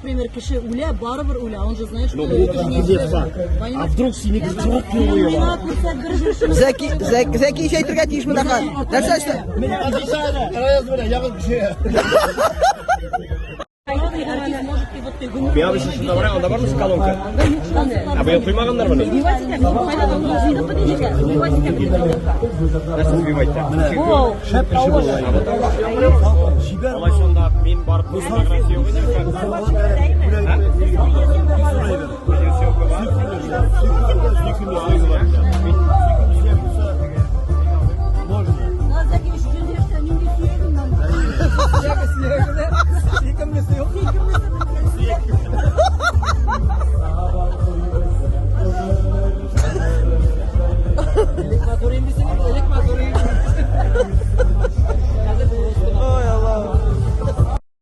например, кеше үлә, барыбер үлә, он же знает, что Ну, это же неизбежно. А Понимаешь? вдруг синеке сугып кую Миңа күрсәт бер җырчыны. Зәки, Зәки, Зәки ишә әйтергә тиеш монда хәзер. Нәрсә эшлә? Главный артист может и вот ты гомер Миңа бер шунда бар, анда бармы колонка? Ә быел куймаганнар моны. Нәрсә сбивать итә? Шәп кеше була. Алай шунда мин барып фотография юк инде.